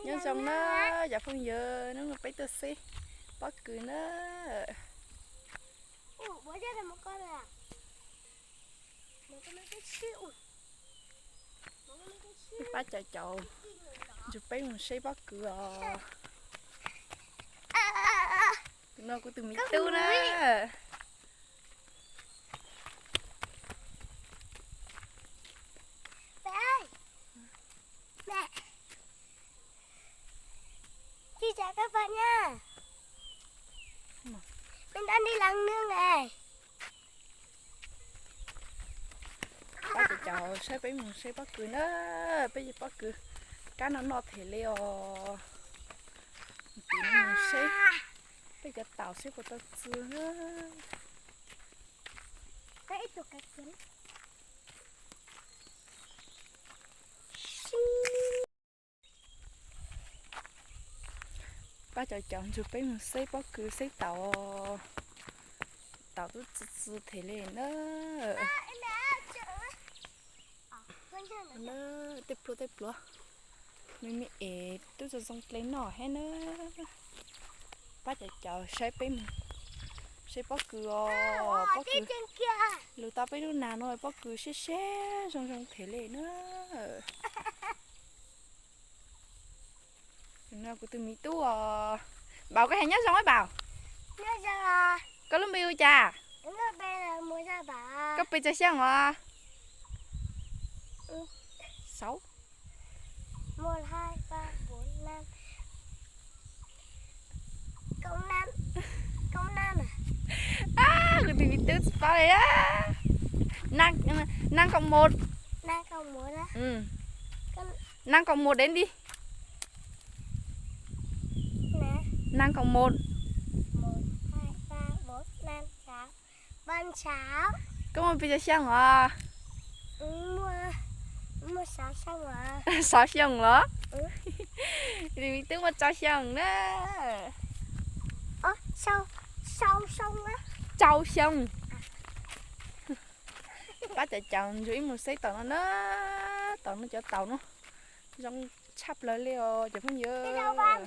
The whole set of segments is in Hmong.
Nyob zoo na cov phooj ywg, hnub no peb tuaj xeb pob kws na. Pab cov caum nrog peb mus seb pob kws os. Tus no kuv tus me tub na. Chim chim koj pab na. Peb nrog neb leej nug na. Pab cov caum saib peb mus seb pob kws na. Peb yuav pob kws kab no noj them li os. Mus seb peb cov taum seb puas tau txi na. Pab cov caum nrog peb mus seb pob kws seb taum. Taum twb txi txi them li na. Tej pluag tej pluav, me me es twb zoo zoo dle noj thiab na. Pab cov caum saib peb mus seb pob kws os, pob kws. Lug tau peb lub nag no pob kws siab siab zoo zoo them li na. Kuv tus me tub os. Npaum, koj hais nyob zoo ib npaum. Koj lub npe hu cas? Koj pes tsawg xyoo os? Kuv tus me tub tsis paub li. Năm cộng một. Năm cộng một đến đi. Năm cộng một. Koj muaj pes tsawg xyoo os? Xov xyoo los? Tus me tub muaj rau xyoo na. Rau xyoo. Pab cov caum nrog wb mus seb taum no na. Taum no, cov taum no zoo tshaj plaws li os cov phooj ywg.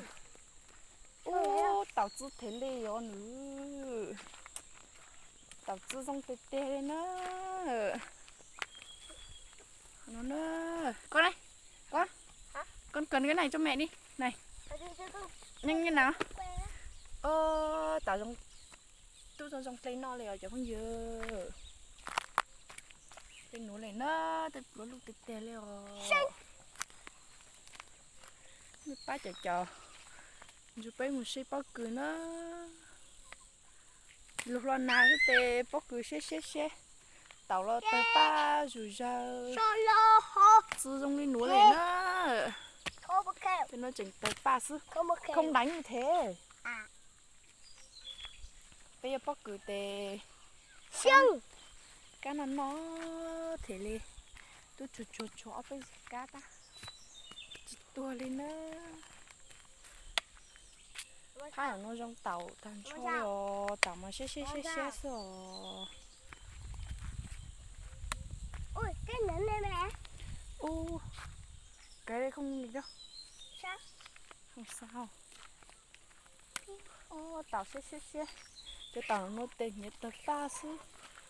Ub, taum txi them li os nws. Taum txi zoo tiag tiag li na. Koj, koj, koj, koj, cái này cho mẹ đi này. Nhanh lên nào. Taum zoo, tub zoo zoo dle noj li os cov phooj ywg. Tej nuav li na, tej pluav luj tiag tiag li os. Pab cov caum nrog peb mus seb pob kws na. Lug hlo nag xwb tes pob kws siab siab siab, taum los tawg paj zuj zawg, txi zoo li nuav li na. Tej no tseem tawg paj xwb, không đánh thế. Peb yuav pob kws tes kab no noj them li. Tub tsuag tsuag tshuav ob peb kab tab tsis tuag li na. Phab no zoo taum tag nrho li os, taum mas siab siab siab siab xwb os. Ub, kawg li không sao. Taum siab siab siab, cov taum no tes hniav tawg paj xwb.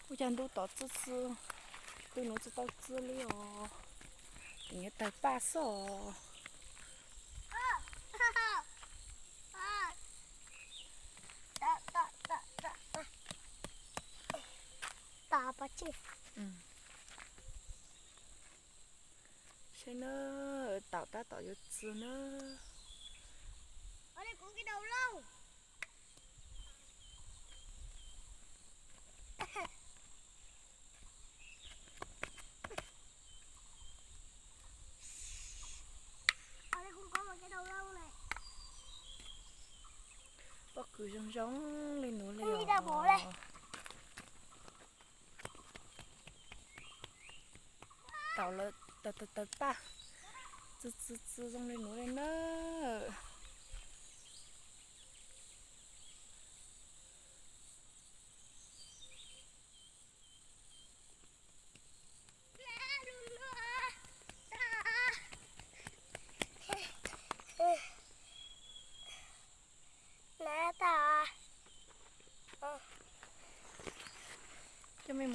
Ua cas ntu tom txi txi, tus nuav tsis tau txi li os. Tes hniav tawg paj xwb os. Saib na, taum tab tom yuav txi na. Pob kws zoo zoo li nuav li os. Taum lawm tawg tawg tawg paj, txi txi txi zoo li nuav li na.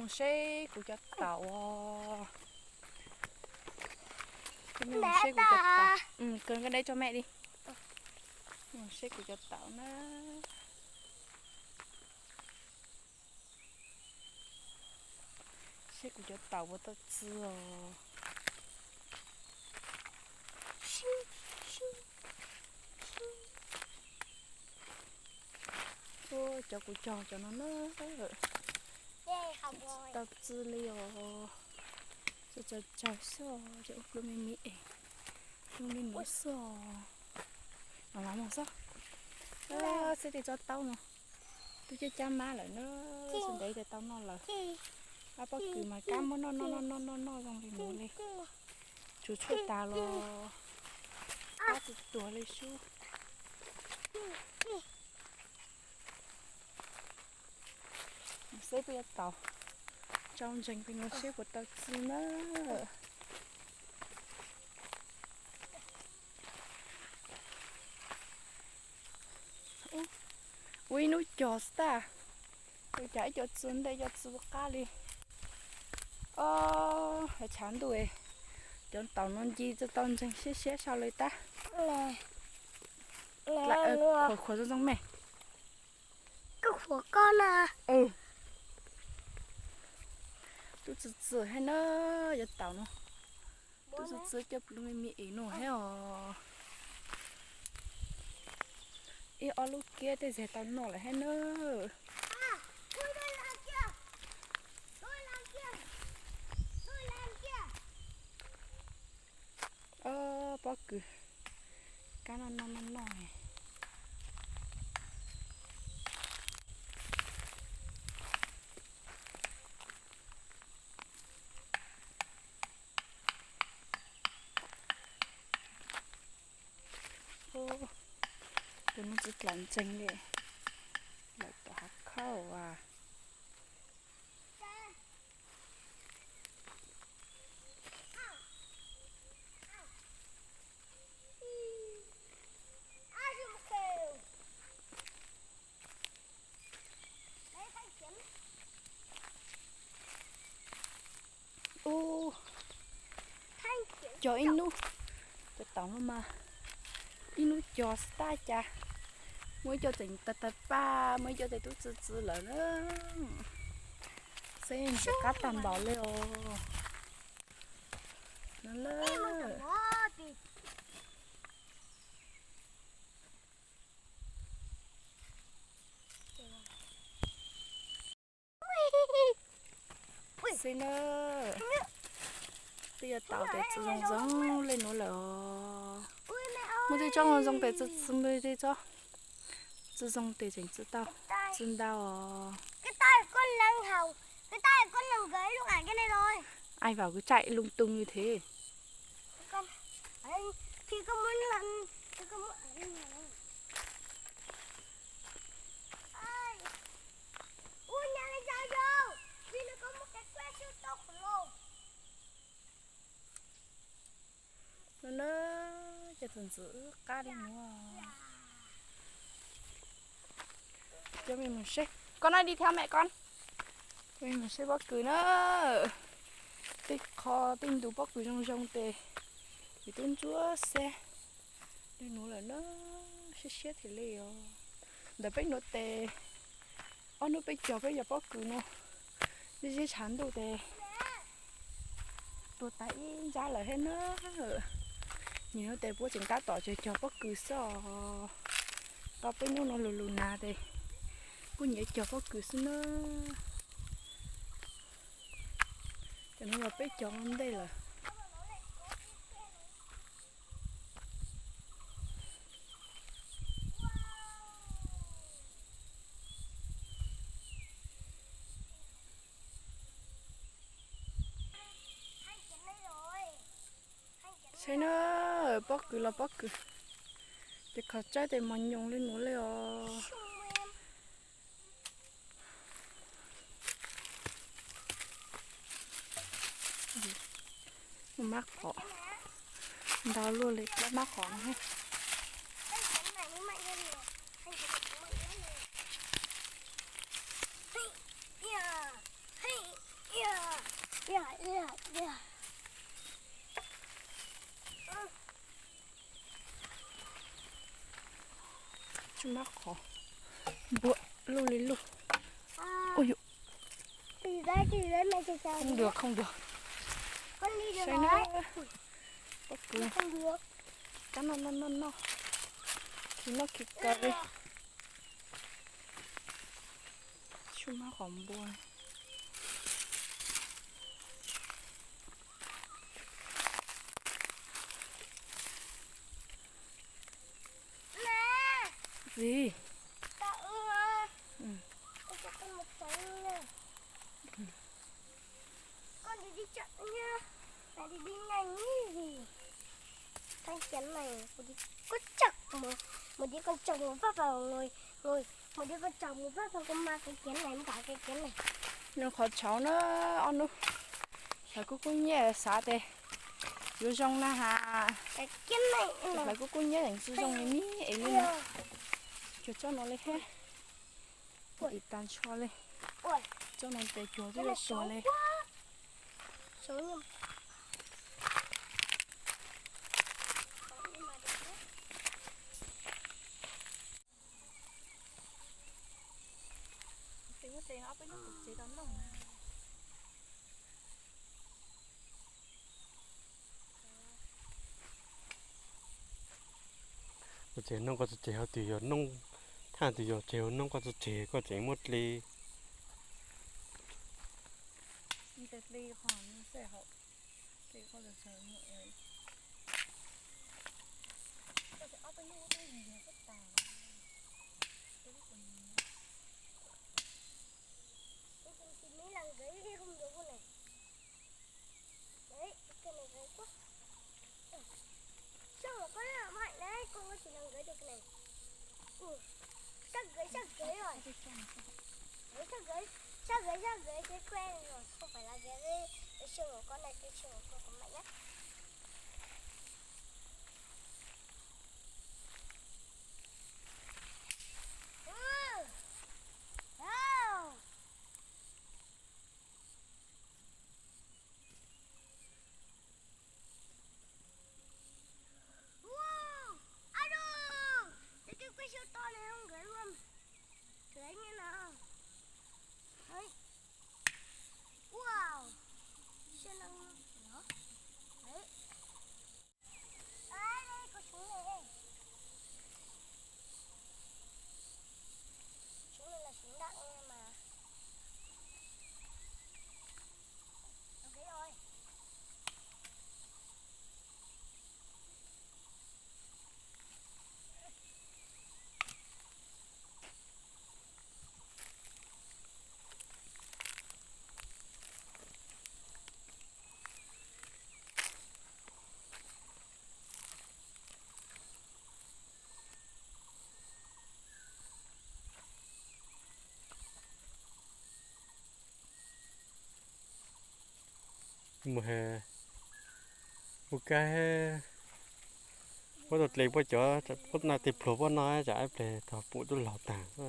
Seb kuv cov taum os. Seb kuv cov taum. Kawg nkaj deb tso me di. Seb kuv cov taum na. Seb kuv cov taum puas tau txi os. Ua cov kuv cog cov no na. Tau txi li os. Txi tsawg tsawg xwb os, ces ua plu me me es. Zoo li nuav xwb os. Los los mus xwb. Xib tej tsob taub no twb cab cab mab lawm na, xib ntev ces tau noj lawm. Ob pob kws mas kab muab noj noj noj noj noj zoo li nuav li. Tsuas tshuaj tas los kab tsis tuag li sub. Seb puas yuav taum. Tsau ntseeg pem no seb puas tau txi na. Ua ib hnub cog xwb tas, ua cas ib co txi ntej ib co txi qab li. Os, tshav ntuj, cov taum no nce tsis tau ntseeg siab siab sau li tab. Khuam khuam zoo zoo me. Tub txi txi hab na, yuav taum no. Tub txi txi coj plu me me es no hab os. Ib ob lub kiab tej zag tau noj lawm hab na. Ob pob kws, kab noj noj noj noj. Tus no tsis dlaim ntseeg li, lawm tom hav khauj as. Ub, cog ib hnub, cov taum no mas ib hnub cog xwb tab cas muaj ib co tseem tawg tawg paj, muaj ib co tseem tub txi txi lawm na. Xeb ntxim qab tag npaum li os. Xeb na, twb yuav taum tes txi zoo zoo li nuav lawm os. Muaj tej tsob zoo zoo tes txi txi, muaj tej tsob txi zoo tes tseem txi tau, txi ntau os. Ai, vam kuv tsaim lung tung li thiab. No na, cov tus ntxim qab li nuav. Coj mej mus seb, con nói đi theo mẹ con. Coj mej mus seb pob kws na. Tej qho tej ntug pob kws zoo zoo tes yuav tub ntsuab xeb li nuav lawm na, siab siab thiaj li os. Ntawm peb nuav tes ob hnub peb cog peb cov pob kws no, zeb zeb tshav ntuj tes tuag tas ib ntsab lawm thiab na. Nim no tes puab tseem tab tom cog cog pob kws xwb os. Tau peb hnub no lug lug nas tes kuj nyiam cog pob kws xwb na. Cov no yog peb cog ua ntej lawm. Saib na, pob kws los pob kws, ces kho tsaib tes mos nyoos li nuav li os. Mab qhov, ntau luaj li mab qhov no. Tsis muaj qhov npua luj li luj. Ui yus, không được, không được. Saib na, pob kws kab noj noj noj noj, khi noj khi kaw li. Tsis muaj qhov npua. Gì? Con đi, đi chậm nha. Tại đi, đi nhanh ý gì. Thanh Kiến này, một đứa con chậm mà, một đứa con chậm mà vấp vào ngồi, ngồi, một đứa con chậm mà vấp vào con ma cái Kiến này, nó bảo cái Kiến này. Nws qhov tshauv na, ob nub hlawv kub kub nyiab xav tes yuav zoo na has. Cái Kiến này, hlawv kub kub nyiab yeej tsis zoo li mib es li no. Cuag tsob no li thiab. Ua ib tag ntsho li. Tsob no tes cuag twb yuav tuag li. Koj tsev noob koj txoj ceg hauv twg yog noob, thaj twg yog tseg hauv noob koj txoj ceg koj tseem muaj dli. Tus me lăng gửi đi không được con này. Đấy, cái này gửi quá. Sao mà con nó lại đấy, con có chỉ lăng gửi được cái này. Ừ. Sắp gửi, sắp gửi rồi. Gửi, sắp gửi, sắp gửi, sắp gửi, cái quen rồi. Không phải là gửi cái, cái xương của con này, cái xương của con, con Mạnh nhá. Ừ. Wow. Wow. Alo. Cái, cái, cái siêu to này không gửi luôn. Gửi như nào? Đấy. Wow. Siêu năng lượng đó. Đấy. Đấy, đây có súng này. Súng này là súng đạn nha mà. Ok rồi. Mus he, ua kab, puab tau dle puab cov, puab naj tej pluag puab no tsam ib pliag tog pum tuaj laug taag xwb.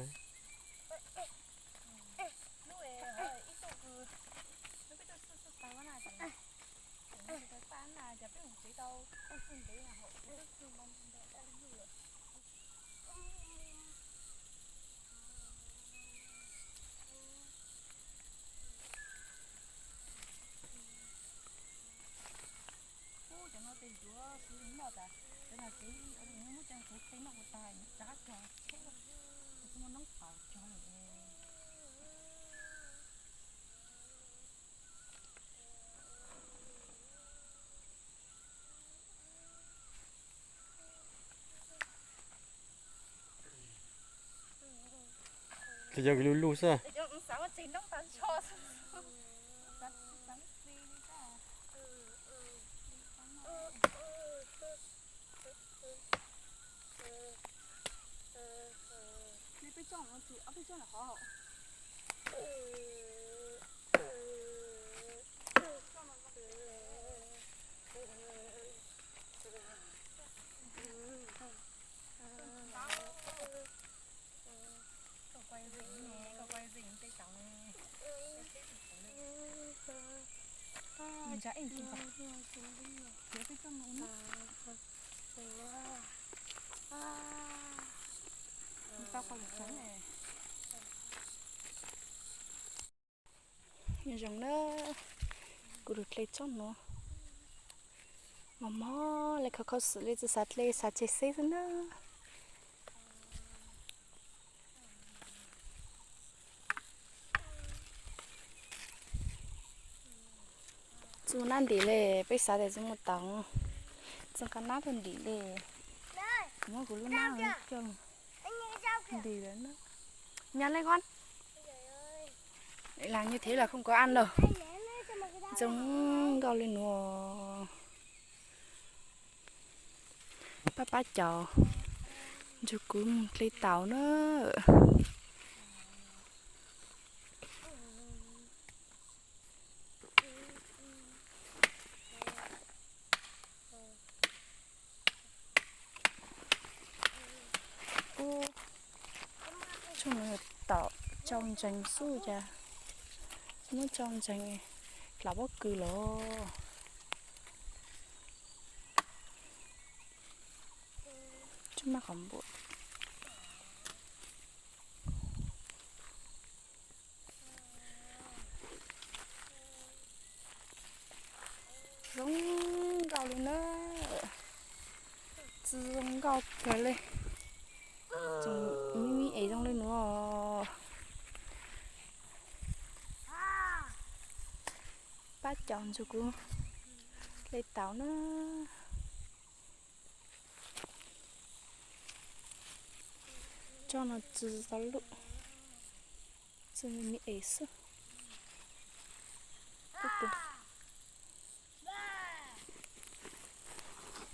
Ub, cov no tes ncuav xwb noj tas, cov no ces muab cov tes noj tas tsav cog tsheb, kuv tsis muaj noob pam cog lawm. Ces yog lug lug xwb. Nej peb tsob no, ob peb tsob no qhov haum. Koj quay zing ne, koj quay zing tej tau ne. Zoo na, kuv lub dle tsob nuav mos mos le, khaus khaus xwm le, tsi xav dle, xav tseg xeb xwb na. Tsi muaj nab ntim le, peb xav tias tsi muaj tau, tsi nqa nab tuaj ntim le. Kuv muab kuv lub nab coj ntim lawm na. Nyas le koj, làm như thế là không có ăn đâu. Zoo nkauj le nuav. Pab pab caum nrug kuv mus dle taus na. Ub, tsob nuav yog taum tsau ntseeg xwb cas, muab tsau ntseeg dlav pob kws los. Tsob maj qhov npua. Zoo nkauj li na, tsi zoo nkauj kawg li, tseem me me es zoo li nuav. Pab caum nrug kuv dle taus na. Tsob no tsi tau luj, tsi me me es xwb.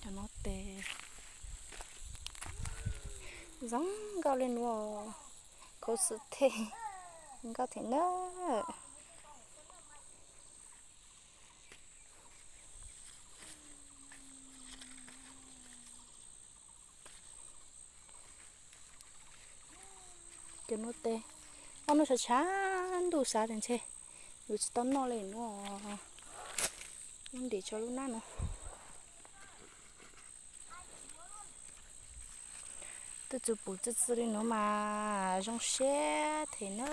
Cov no tes zoo nkauj li nuav, khuv xim them, nkauj them na. Cov nuav tes, ob hnub tshav tshav ntuj xav tias ntshe yus tsis tau noj li nuav, muab ntim tsua lub nab nuav. Twb tsi pum tsi txi li nuav mas zoo siab them na.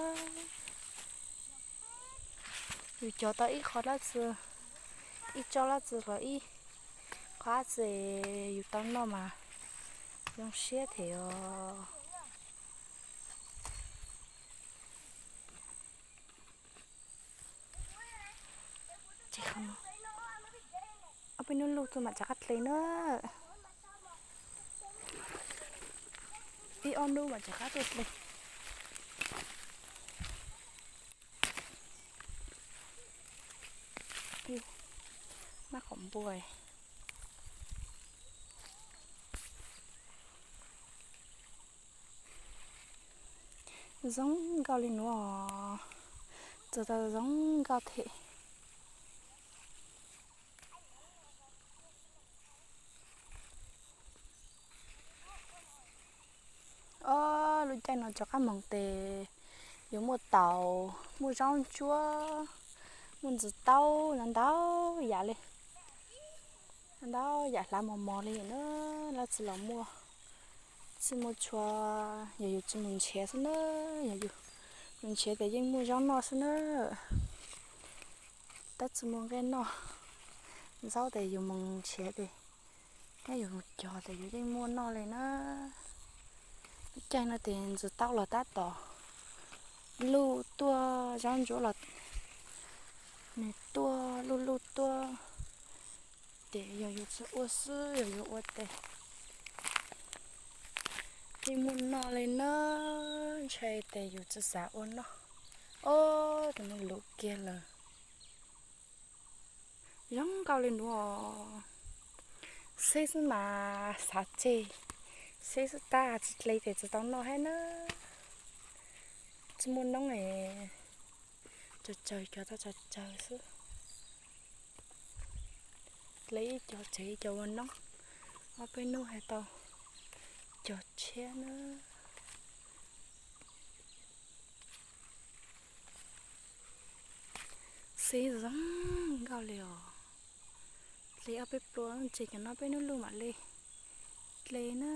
Yus cog tau ib qho dab tsi, ib tsob dab tsi los ib qho dab tsi yus tau noj mas zoo siab them os. Ob peb hnub luj tuaj mam rov qab dle na. Ib ob hnub mam rov qab tuaj dle. Maj qhov npua. Zoo nkauj li nuav, txawm tau zoo nkauj them. Ob lub caij no rov qab moog tes yuav muaj taus, muaj zaub ntsuab, muaj ntxuav taub, ntau ntau yam li, ntau yam hlav mos mos li na. Dab tsi los muaj, tsi muaj tshua, yog yus tsi mus nrhiav xwb na, yog yus mus nrhiav tes yeej muaj zaub noj xwb na. Tab tsi muaj nqaij noj, zaub tes yus mus nrhiav tes, yog yus cog tes yus yeej muaj noj li na. Lub caij no tes ntxuav taub los tab tom luj tuaj, zaub ntsuab los nws tuaj luj luj tuaj. Ces yog yus tsi ua xwb, yog yus ua tes yeej muaj noj li na. Ntshai tes yus tsi xav ua noj. Ob, tus no luv kiag lawm. Zoo nkauj li nuav. Xeb xwb mas xav tseg, xeb xwb tab tsi dle tes tsi tau noj hab na. Tsi muaj noob es, tsawg tsawg cov tau tsawg tsawg xwb. Dle ib co tseg ib co ua noob, ob peb hnub has tau cog tshiab na. Xeb zoo nkauj li os. Tes ob peb pluas ces cov no peb nub luj mam li dle na.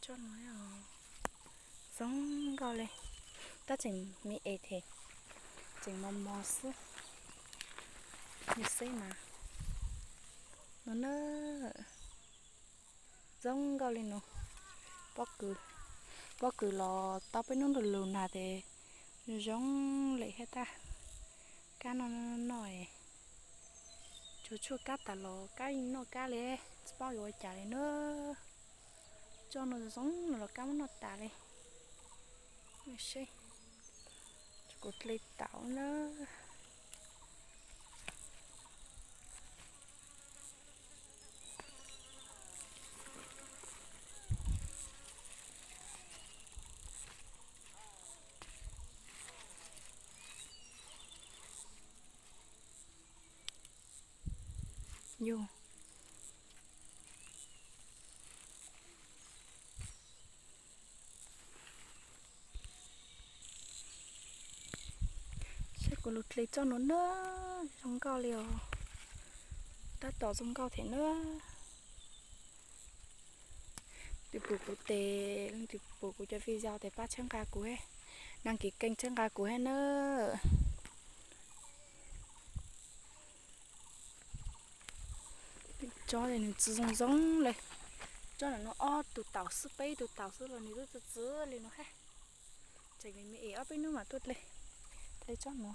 Tsob no zoo nkauj li, tab tseem me es thiab, tseem mos mos xwb. Nws xeb mas no na, zoo nkauj li no. Pob kws, pob kws los tau peb nub nrog lus nag tes zoo li thiab tag. Kab noj noj, tsuas tshuaj kab tas los kab yeej noj kab li, tsis paub yuav ua cas li na. Tsob no zoo no los kab muab noj tas li. Seb, kuv dle tau na. Yus, saib kuv lug dle tsob no na, zoo nkauj li os. Tab tom zoo nkauj thiab na. Leej twg pum kuv tes, leej twg pum kuv cov video tes pab txhawb nqa kuv, đăng ký kênh txhawb nqa kuv thiab na. Tsob es nws txi zoo zoo li. Tsob no ob tug taum xwb, peb tug taum xwb los nws twb txi txi li no thiab. Tseem me es ob peb hnub mam tuaj dle. Dle tsob no.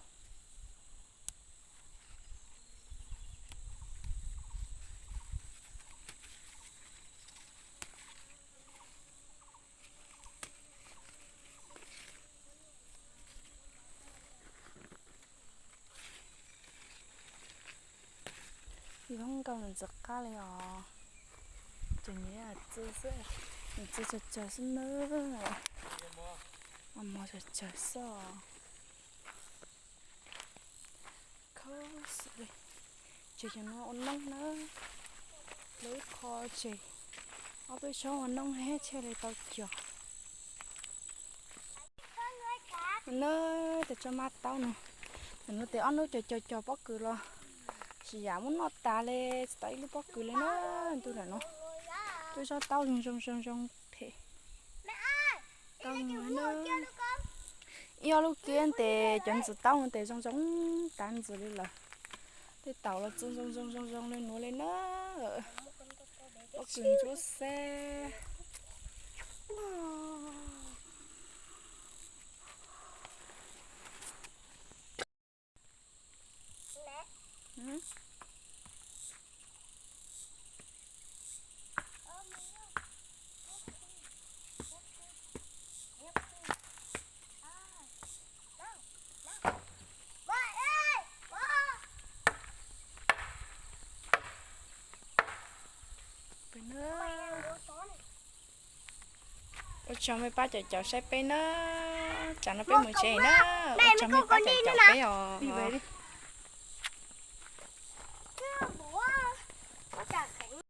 Zoo nkauj ntxim qab li os. Tseem txi xwb, txi tsawg tsawg xwb na. Mos tsawg tsawg xwb os. Kho xwb li. Ces cov no ua noob na. Lawv ib qho ces ob peb tsob ua noob thiab thiaj li tau cog. Na, tes tsob mab taub no, tes no tes ob hnub cog cog cog pob kws los tsis yam muab noj tas li, tsis tau ib lub pob kws li na. Ntu lam no, lub tsob taub zoo zoo zoo zoo phem. Taub zoo na. Ib ob lub kiab tes cov ntxim taub no tes zoo zoo tas ntxim li lawm. Tej taum los txi zoo zoo zoo zoo li nuav li na. Pob kws ntsuab xab. Ua tsaug mej pab caum caum saib peb na. Tsam no peb mus tsev na. Ua tsaug mej pab caum caum peb os.